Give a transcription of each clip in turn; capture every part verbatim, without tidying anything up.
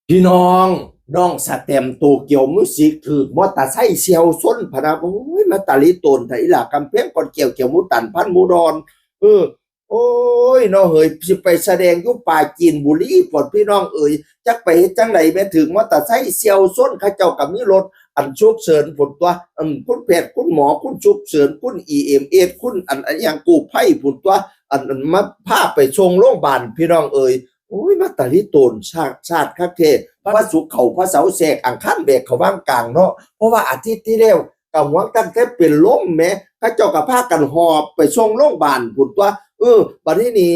พี่น้อง น้องสแตมโตเกียวมิวสิกถืกมอเตอร์ไซค์เฉี่ยวชนพะนะ โอ้ย มาตาลิโตนไทยล่ะ กำแพงก่อนเกี่ยวเกี่ยวหมูตันพันหมูดอน เออ โอ้ยเนาะเฮ้ย สิไปแสดงอยู่ปราจีนบุรีพุ้นพี่น้องเอ๋ย จักไปเฮ็ดจั่งใดแม่ ถืกมอเตอร์ไซค์เฉี่ยวชน เขาเจ้าก็มีรถอันฉุกเฉินพุ้นตั๊ว อืม คุณแพทย์คุณหมอ คุณฉุกเฉิน คุณ อี เอ็ม เอส คุณอัน อันหยังกู้ภัยพุ้นตั๊ว อัน อันมาพาไปส่งโรงพยาบาลพี่น้องเอ๋ย โอ้ย มาตาลิโตนชาติ ชาติคักแท้ พระศุกร์เข้า พระเสาร์แทรก อังคารแบกเข้าว่างกลางเนาะ เพราะว่าอาทิตย์ที่แล้วก็หวงตั้งแต่เป็นลมแหม เขาเจ้าก็พากันหอบไปส่งโรงพยาบาลพุ้นตั๊ว เออ บัดนี้นี่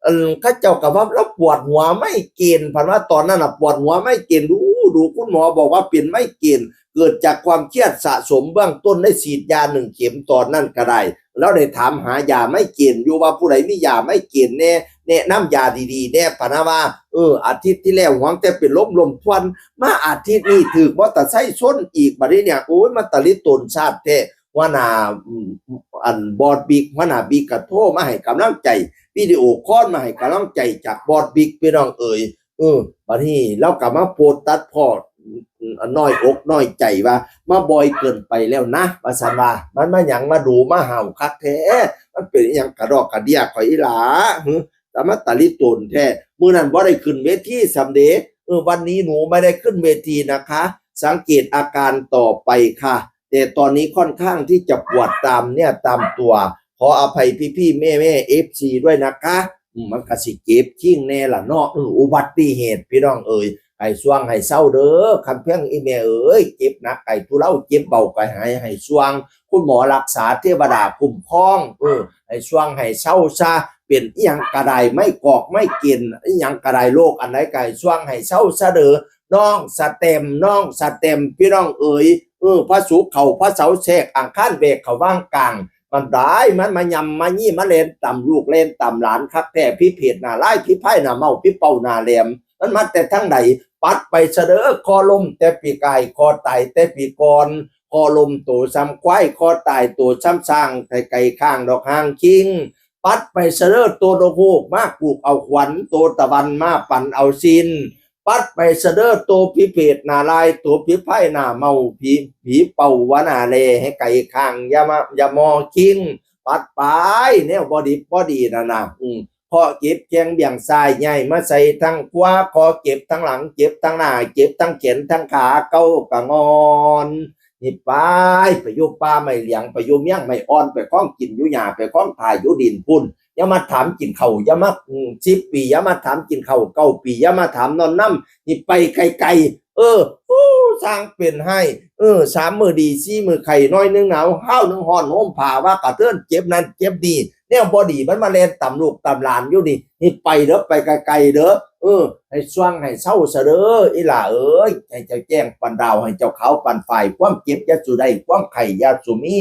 เอิ่ม เขาเจ้าก็ว่าเราปวดหัวไมเกรน พันว่าตอนนั้นน่ะปวดหัวไมเกรน ดู ดู คุณหมอบอกว่าเป็นไมเกรน เกิดจากความเครียดสะสม เบื้องต้นได้ฉีดยาหนึ่งเข็มตอนนั้นก็ได้ แล้วได้ถามหายาไมเกรนอยู่ว่าผู้ใดมียาไมเกรนแน่ แนะนำยาดีๆ แน่ พะนะว่า เออ อาทิตย์ที่แล้วหวงแต่เป็นลมลมควัน มาอาทิตย์นี้ถืกมอเตอร์ไซค์ชนอีก บัดนี้เนี่ย โอ้ย มาตาลิโตนชาติแท้ หัวหน้า อืม อันบอสบิ๊ก หัวหน้าบิ๊กก็โทรมาให้กำลังใจ วิดีโอคอลมาให้กำลังใจจากบอสบิ๊ก พี่น้องเอ๋ย เออ บัดนี้เราก็มาโพสต์ตัดพ้อ อืม น้อยอกน้อยใจว่า มาบ่อยเกินไปแล้วนะ ว่าซั่นว่า มันมาหยังมาดูมาเห่าคักแท้ มันเป็นอิหยังกระดอกกระเดี้ยข่อยอีหล่า หึ แต่มาตาลิโตนแท้ มื้อนั้นบ่ได้ขึ้นเวทีซ้ำเด้ เออ วันนี้หนูไม่ได้ขึ้นเวทีนะคะ สังเกตอาการต่อไปค่ะ แต่ตอนนี้ค่อนข้างที่จะปวดตามเนี่ยตามตัว ขออภัยพี่ๆแม่ๆ เอฟซี ด้วยนะคะ อืม มันก็สิเจ็บคิงแน่ล่ะเนาะ เออ อุบัติเหตุพี่น้องเอ๋ย ให้ซ่วงให้เซาเด้อ คำเพียงอีแม่เอ๋ย เจ็บหนักก็ให้ทุเลา เจ็บเบาก็ให้หาย ให้ซ่วง คุณหมอรักษา เทวดาคุ้มครอง เออ ให้ซ่วงให้เซาซะ เป็นอิหยังก็ได้ ไมเกรน ไมเกรน อิหยังก็ได้ โรคอันใดก็ให้ซ่วงให้เซาซะเด้อ น้องสแตม น้องสแตม พี่น้องเอ๋ย เออ พระศุกร์เข้า พระเสาร์แทรก อังคารแบกเข้าว่างกลาง มันได้ มันมายำมายี่มาแล่นตำลูกแล่นตำหลานคักแท้ พิเภทหน้าลาย พิไพหน้าเมา พิเป้าหน้าแหลม มันมาแต่ทางใด ปัดไปซะเด้อ คอล้มแต่ปีกาย คอตายแต่ปีก่อน คอล้มโตซ้ำควาย คอตายโตซ้ำช้าง ไกลๆข้างดอกหางคิง ปัดไปซะเด้อ โตนกฮูกมากูกเอาขวัญ โตตะวันมาปั่นเอาสิ้น ปัดไปซะเด้อ โตพิเภทหน้าลาย โตพิไพหน้าเมา ผี ผีเป่าว่าหน้าแล ให้ไกลข้าง อย่ามา อย่ามอคิง ปัดไป แนวบ่ดีบ่ดีนั่นน่ะ อืม คอเจ็บแข้งเบี่ยงซ้าย ย้ายมาใส่ทางขวา คอเจ็บทางหลัง เจ็บทางหน้า เจ็บทางแขนทางขา เกากะงอน นี่ไป ไปอยู่ป่าไม้เหลียง ไปอยู่เมียงไม้อ่อน ไปคล้องกินอยู่หญ้า ไปคล้องถ่ายอยู่ดินพุ้น อย่ามาถามกินข้าว อย่ามา อืม สิบปี อย่ามาถามกินข้าว เก้าปี อย่ามาถามนอนนำ นี่ไปไกลๆ เออ โอ้ สร้างเป็นให้ เออ สามมื้อดี สี่มื้อไข้ หน่อยหนึ่งหนาว คราวหนึ่งร้อน ห่มผ้าว่ากระเทิน เจ็บนั่นเจ็บนี่ แนวบ่ดีมันมาแล่นตำลูกตำหลานอยู่นี่ นี่ไปเด้อ ไปไกลๆเด้อ เออ ให้ซ่วงให้เซาซะเด้อ อีหล่าเอ๋ย ให้เจ้าแจ้งปานดาว ให้เจ้าขาวปานฝ้าย ความเจ็บอย่าสู่ได้ ความไข้อย่าสู่มี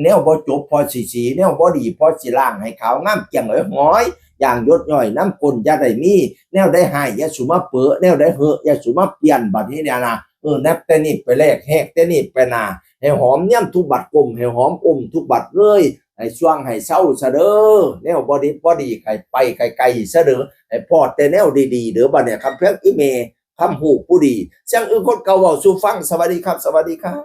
แนวบ่จบพอสิสี แนวบ่ดีพอสิล้าง ให้ขาวงามแจ่งเอ๋ยหอย อย่างหยดย้อยน้ำก้นอย่าได้มี แนวใดฮ้ายอย่าสู่มาเปอะ แนวใดเฮอะอย่าสู่มาเปลี่ยน บัดนี้เนี่ยนะ เออ นับแต่นี้ไปแรก แฮกแต่นี้ไปหน้า ให้หอมเนียนทุกบัด ก้มให้หอมอุ้มทุกบัดเลย ให้ซ่วงให้เซาซะเด้อ แนวบ่ดีบ่ดี ให้ไปไกลๆซะเด้อ ให้พ้อแต่แนวดีๆเด้อ บัดเนี่ย คำเพียงอีแม่ คำฮูกผู้ดี เสียงอื่นคนเก่าเว้าสู่ฟัง สวัสดีครับ สวัสดีครับ